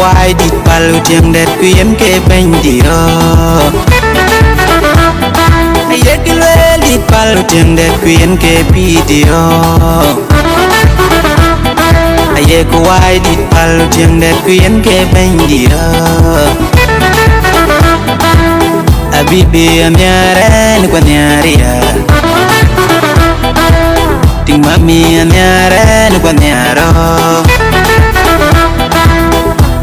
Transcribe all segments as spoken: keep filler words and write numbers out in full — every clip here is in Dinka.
Wai dït pal u tiɛŋ dɛ̈t ku yen ke bɛ̈nydït rɔ̈. Ayek lueel dït pal u tiɛŋ dɛ̈t ku yen ke pïïrdït rɔ̈. Ayek wai dït pal u tiɛŋ dɛ̈t ku yen ke bɛ̈nydït rɔ̈. Abibi anhiar ɛn ku anhiar ya. Tiŋ mami anhiar ɛn ku anhiar rɔ̈.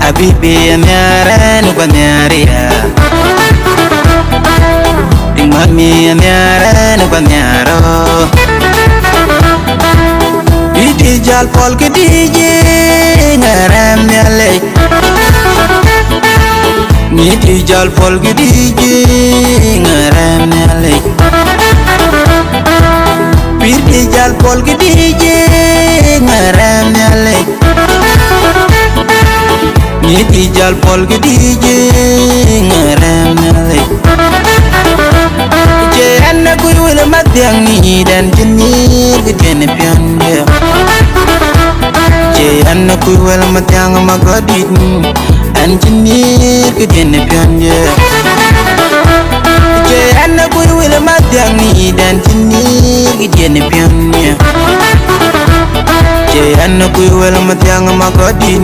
Abibi anhiar ɛn ku anhiar ya. Tiŋ mami anhiar ɛn ku anhiar rɔ̈. Dït jal pɔl ke dït jiŋ arɛm Nhialic. Mït jal pɔl ke dït jiŋ arɛm Nhialic. Pïïr dït jal pɔl ke dït jiŋ arɛm Nhialic. Mït jal pɔl ke dït jiŋ arɛm Nhialic. Cie ɛn akuc wël mathiäŋ ni dɛn cïn nhiir ke diɛn piɔ̈ndiɛ̈. Cie ɛn akuc wël mathiäŋ magɔ̈t dït, ɛn cïn nhiir ke diɛn piɔ̈ndiɛ̈. Cie ɛn akuc wël mathiäŋ ni dɛn cïn nhiir ke diɛn piɔ̈ndiɛ̈. Cie ɛn akuc wël mathiäŋ magɔ̈t dït,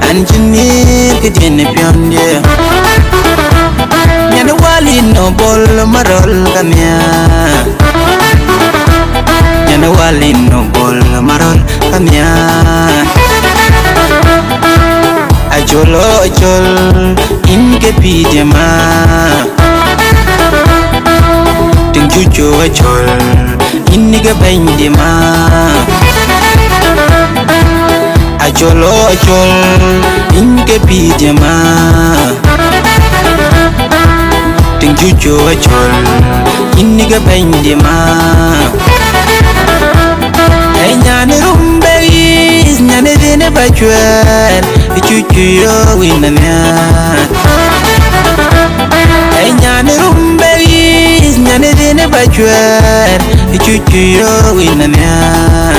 ɛn cïn nhiir ke diɛn piɔ̈ndiɛ̈. Nyan wali no bol marol kania. Nyan wali no bol marol kania. Acol o acol, in ke pïïr diɛ̈ ma. Tiŋ cucu acol, in ke bɛ̈nydït ma. Acol o acol, in ke pïïr diɛ̈ ma. Tiŋ cucu acol, in ke bɛ̈nydït ma. Ë nyan rum bɛ yic, nyan dhïn bä cuɛɛr, cucu yo win anhiar. Ë nyan rum bɛ yic, nyan dhïn bä cuɛɛr, cucu yo win anhiar.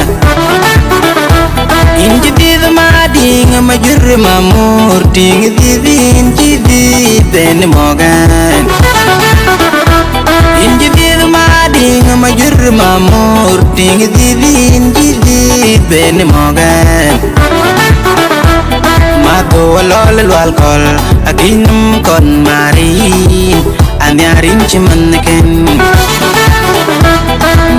In cï dhith ma diŋ ma jur ma mur, tiŋ dhith in cï dhith ben mɔ̈k ɛn. In cï dhith ma diŋ ma jur ma mur, tiŋ dhith in cï dhith ben mɔ̈k ɛn. Madhu alɔl lual kɔl, akïn nɔm kɔn marin, anhiarin cï man kën.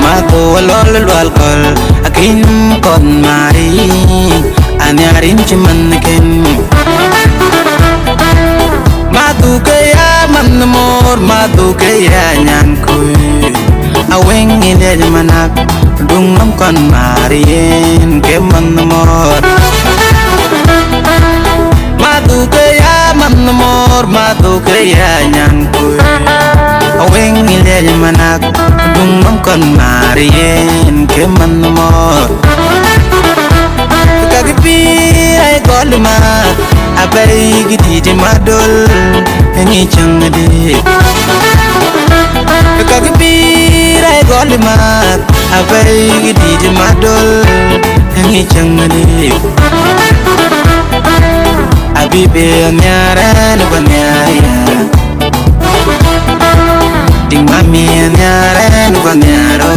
Madhu alɔl lual kɔl, akïn nɔm kɔn marin, anhiarin cï man kën. Madhu ke ya man mor, madhu ke ya nyan kuc. Aweng i lec manak, duŋ nɔm kɔn mar yen ke man mor. Madhu ke ya man mor, madhu ke ya nyan kuc. Aweng i lec manak, duŋ nɔm kɔn mar yen ke man mor. Ka kë pïïr ai gɔl ma, abɛ̈i ke dït ma dol, ë ŋic cäŋ dït. Ka kë pïïr ai gɔl ma, abɛ̈i ke dït ma dol, ë ŋic cäŋ dït. Abï bï anhiar ɛn ku anhiar ya. Tiŋ mami anhiar ɛn ku anhiar rɔ̈.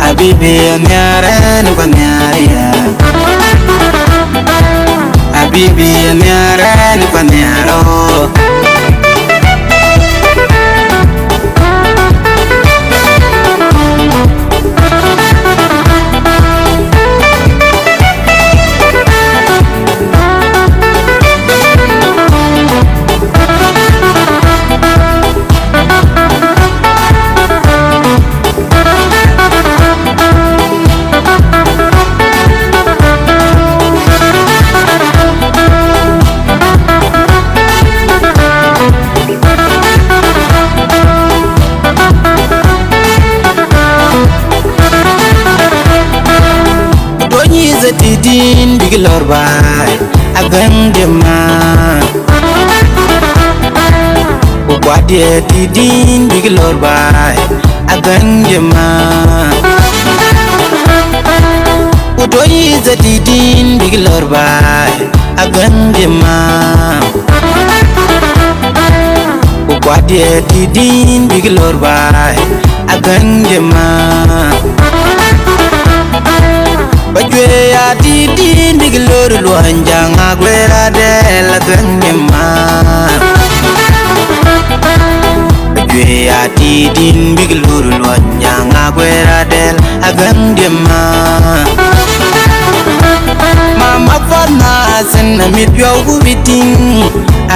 Abibi anhiar ɛn ku anhiar ya. Abibi anhiar ɛn ku anhiar rɔ̈. Donyi ze tidin big lor bai, abeng de ma. Ku kuadie tidin big lor bai, abeng de ma. Ku Tuɔi dhëtidïn bïk lɔ̈ɔ̈r baai, agäŋ dï ma. Ku kuat ye dïtdïn bïk lɔ̈ɔ̈r baai, agäŋ dï ma. Ba juëc ya dïtdïn bïk lɔ̈ɔ̈r luɔny jäŋ aguëër adɛl, agäŋ dï ma. Ba juëc ya dïtdïn bïk lɔ̈ɔ̈r luɔny jäŋ aguëër adɛl, agäŋ dï ma. Mama Fatma, sɛn amit piɔ̈u ku bï tïŋ,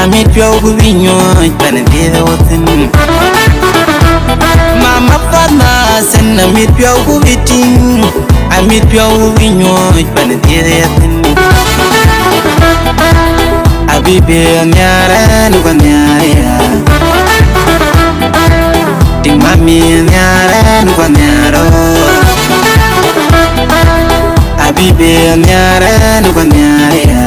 amit piɔ̈u ku bï nyuɔ̈ɔ̈c pan dhiëëth wɔ thïn. Mama Fatma, sɛn amit piɔ̈u ku bï tïŋ, amit piɔ̈u ku bï nyuɔ̈ɔ̈c pan dhiëëth wɔ thïn. Abï bï nhiaar ɛn ku nhiaar ya. Tiŋ mami nhiaar ɛn ku nhiaar ɔ. Abï bï nhiaar ɛn ku nhiaar ya.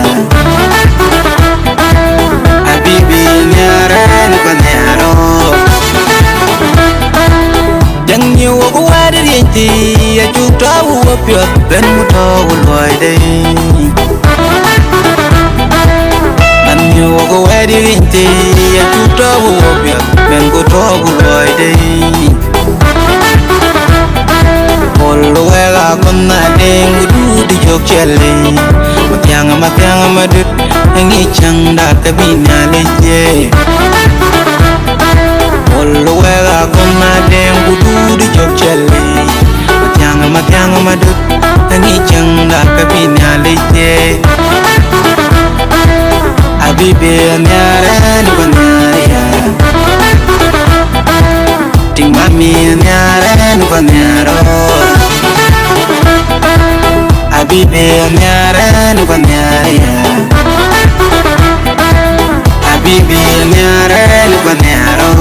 Abï bï nhiaar ɛn ku nhiaar ɔ. Däŋ nhiëër wok wɛ̈ɛ̈t riënythii, acuk tɔ̈u wok piɔ̈ɔ̈th, bɛ̈n ku tɔ̈u luɔide. Man nhiëër wok wɛ̈ɛ̈t riënythii, acuk tɔ̈u wok piɔ̈ɔ̈th, bɛ̈n ku tɔ̈u luɔide. Pol wek akɔn adɛŋ ku duut jök cɛl. Mathiaŋ, mathiaŋ, madut, aŋic cäŋda ke bï Nhialic ye. Pol wek akɔn adɛŋ ku duut jök cɛl. Mathiaŋ, mathiaŋ, madut, aŋic cäŋda ke bï Nhialic ye. Abï bï nhiaar ɛn ku nhiaar ya. Tiŋ mami nhiaar ɛn ku nhiaar ɔ. Abï bï nhiaar ɛn ku nhiaar ya. Abï bï nhiaar ɛn ku nhiaar ɔ.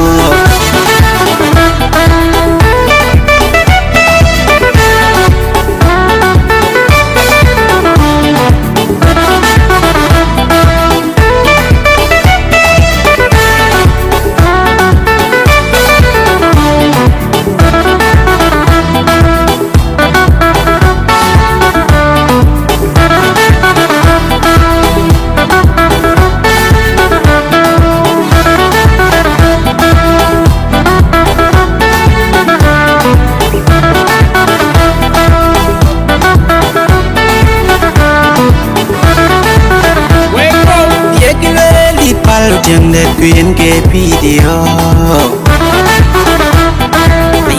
Yek lueel dït pal tiɛŋ dɛ̈t ku yen ke pïïr diɔ̈ɔ̈k.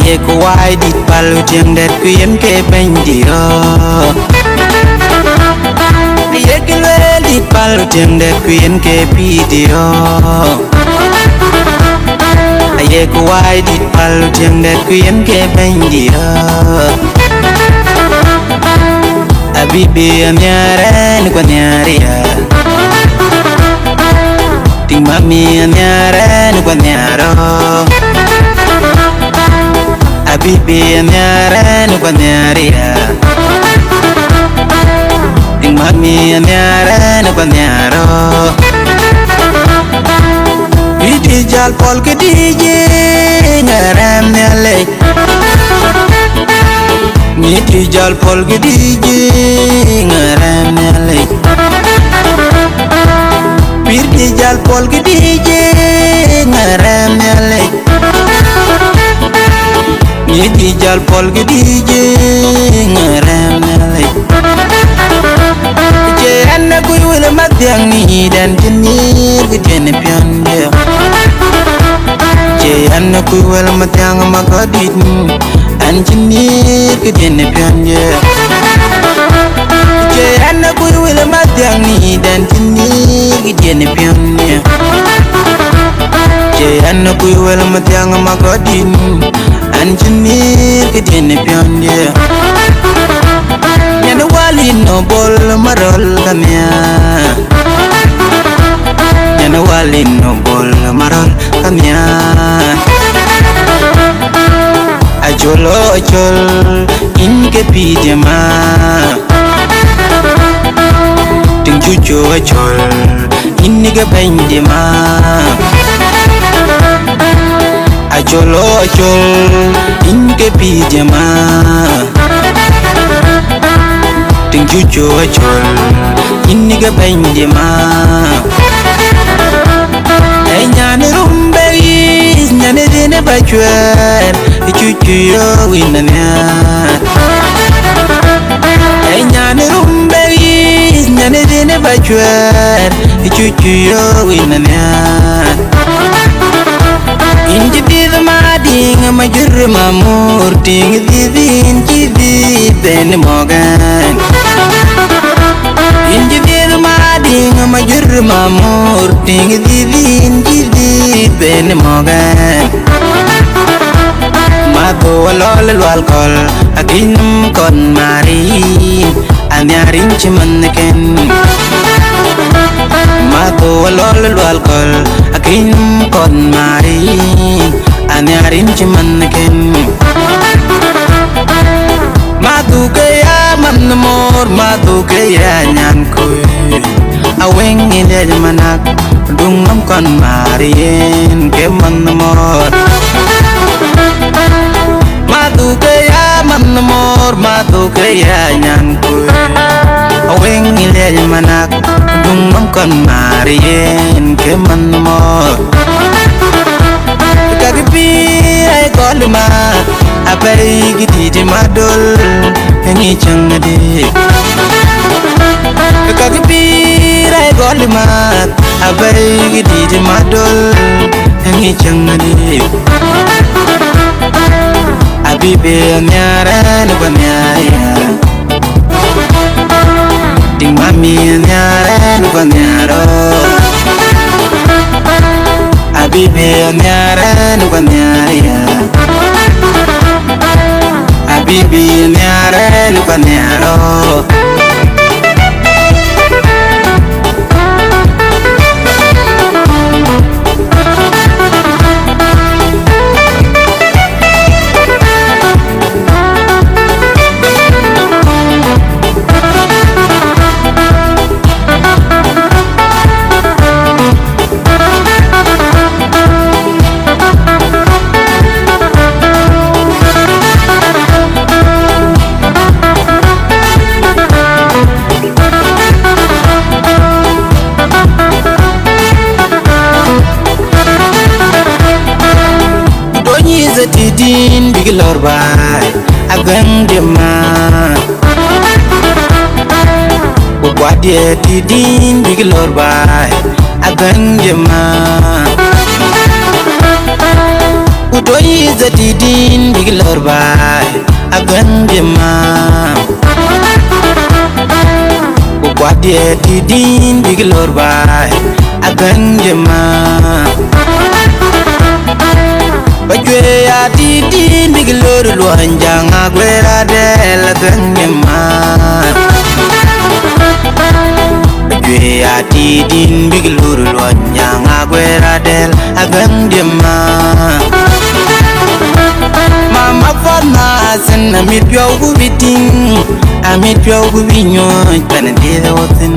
Yek wai dït pal tiɛŋ dɛ̈t ku yen ke bɛ̈ny diɔ̈ɔ̈k. Yek lueel dït pal tiɛŋ dɛ̈t ku yen ke pïïr diɔ̈ɔ̈k. Ayek wai dït pal tiɛŋ dɛ̈t ku yen ke bɛ̈ny diɔ̈ɔ̈k. Abï bï nhiaar ɛn ku nhiaar ya. Tiŋ mami nhiaar ɛn ku nhiaar ɔ. Abï bï nhiaar ɛn ku nhiaar ya. Tiŋ mami nhiaar ɛn ku nhiaar ɔ. Pïïr dï jäl pɔ̈l ke dï jiëëŋ ë rɛ̈m Nhialic. Pïïr dï jäl pɔ̈l ke dï jiëëŋ ë rɛ̈m Nhialic. Pïïr dï jäl pɔ̈l ke dï jiëëŋ ë rɛ̈m Nhialic. Pïïr dï jäl pɔ̈l ke dï jiëëŋ ë rɛ̈m Nhialic. Cie ɛn ë kuc wël ë mathiäŋ nïït, ɛn cïn nhiëër ke tiɛ̈n ë piɔ̈ndiɛ̈. Cie ɛn ë kuc wël ë mathiäŋ ë magɔ̈t dït, ɛn cïn nhiëër ke tiɛ̈n ë piɔ̈ndiɛ̈. Cie ɛn ë kuc wël ë mathiäŋ nïït, ɛn cïn nhiëër ke tiɛ̈n ë piɔ̈ndiɛ̈. Cie ɛn ë kuc wël ë mathiäŋ ë magɔ̈t dït, ɛn cïn nhiëër ke tiɛ̈n ë piɔ̈ndiɛ̈. Nyan ë wal yïn ë bol ë marɔl ka nhiaar. Nyan ë wal yïn ë bol ë marɔl ka nhiaar. Acol, acol, yïn ke pïïr diɛ̈ ma. Tiŋ cucu acol, yïn ke bɛ̈ny diɛ̈ ma. Acol, acol, yïn ke pïïr diɛ̈ ma. Tiŋ Cucu acol, yïn ke bɛ̈ny dï ma. Ee nyan rum bɛ yic, nyan ë dhïn ë ba cuɛɛr, cucu yöök wïn nhiaar. Ee nyan rum bɛ yic, nyan ë dhïn ë ba cuɛɛr, cucu yöök wïn nhiaar. Yïn cï dhiëth ma diŋ ma jur ma mur, tiŋ dhiëth yïn cï dhiëth ben mɔ̈k ɛn. Yïn cï dhiëth ma diŋ ma jur ma mur, tiŋ dhiëth yïn cï dhiëth ben mɔ̈k ɛn. Ma dhou alɔl lual kɔl, akïc nɔm kɔn marin. Anhiar yïn cï mɛnhkën. Ma dhou alɔl lual kɔl, akïc nɔm kɔn marin. Anhiar yïn cï mɛnhkën. Ma dhuk ke ya manh mor, ma dhuk ke ya nyan kuc. Awëŋ ë liɛc manak, duŋ nɔm kɔn marin ke manh mor. Ma dhuk ke ya manh mor, ma dhuk ke ya nyan kuc. Awëŋ ë liɛc manak, duŋ nɔm kɔn maar yen ke manh mor. Ka kë pïïr ai gɔl ma, abɛ̈i kë dït ma dol, ë ŋic cäŋ adï. Ka kë pïïr ai gɔl ma, abɛ̈i kë dït ma dol, ë ŋic cäŋ adï. Abibi anhiar ɛn ku anhiar ya. Tiŋ mami anhiar ɛn ku anhiar ɔ. Abibi anhiar ɛn ku anhiar ya. Abibi anhiar ɛn ku anhiar ɔ. Ku dɔny yith atïtdïn bïk lɔ̈ɔ̈r baai, agäŋ diɛ̈ ma. Ku kuat diɛ̈ tïtdïn bïk lɔ̈ɔ̈r baai, agäŋ diɛ̈ ma. Ku dɔny yith atïtdïn bïk lɔ̈ɔ̈r baai, agäŋ diɛ̈ ma. Ku kuat diɛ̈ tïtdïn bïk lɔ̈ɔ̈r baai, agäŋ diɛ̈ ma. Ba juëc atïtdïn bïk lɔ̈ɔ̈r luɔny Jäŋ Aguer Adɛl, agäŋ diɛ̈ ma. Ba juëc atïtdïn bïk lɔ̈ɔ̈r luɔny Jäŋ Aguer Adɛl, agäŋ diɛ̈ ma. Mama Fatma Hassan, amit piɔ̈u ku bï tïŋ, amit piɔ̈u ku bï nyuɔ̈ɔ̈c pan dhiëëth ɣo thïn.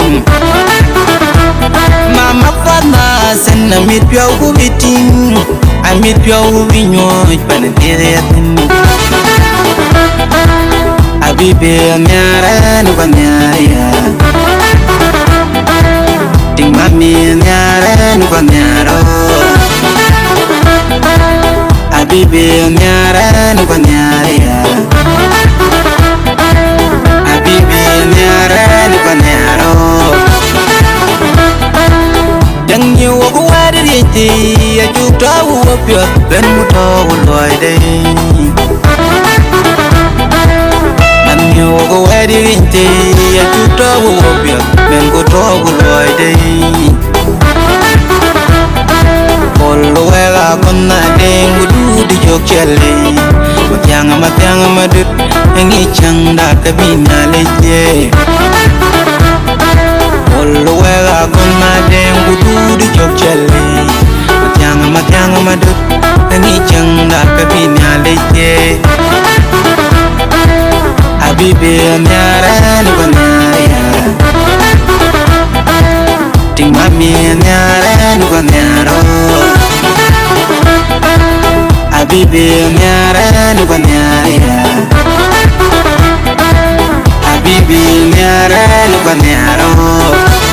Mama Fatma Hassan, amit piɔ̈u ku bï tïŋ, amit piɔ̈u ku bï nyuɔ̈ɔ̈c pan dhiëëth ɣo thïn. Abibi anhiar ɛn ku anhiar ya. Tiŋ mami anhiar ɛn ku anhiar ɔ. Abibi anhiar ɛn ku anhiar ya. Abibi anhiar ɛn ku anhiar ɔ. Däŋ ye wok wɛ̈ɛ̈t riëc thii, acuk tɔ̈u wo piɔ̈ɔ̈th, ben ku tɔ̈u wo luɔi dei. Man ye wok wɛ̈ɛ̈t riëc thii, acuk tɔ̈u wo piɔ̈ɔ̈th, ben ku tɔ̈u wo luɔi dei. Pol wek akɔn adɛ̈ŋ ku dut cök ciɛl dei. Mathiaŋ, mathiaŋ madut, ë ŋic cäŋda ke bï Nhialic ye. Pol wek akɔn adɛ̈ŋ ku dut cök ciɛl. Mathiaŋ, mathiaŋ madut, ë ŋic cäŋda ke bï Nhialic ye. Abibi anhiar ɛn ku anhiar ya. Tiŋ mami anhiar ɛn ku anhiar ɔ. Abibi anhiar ɛn ku anhiar ya. Abibi anhiar ɣɛn ba nhiaar ɣok.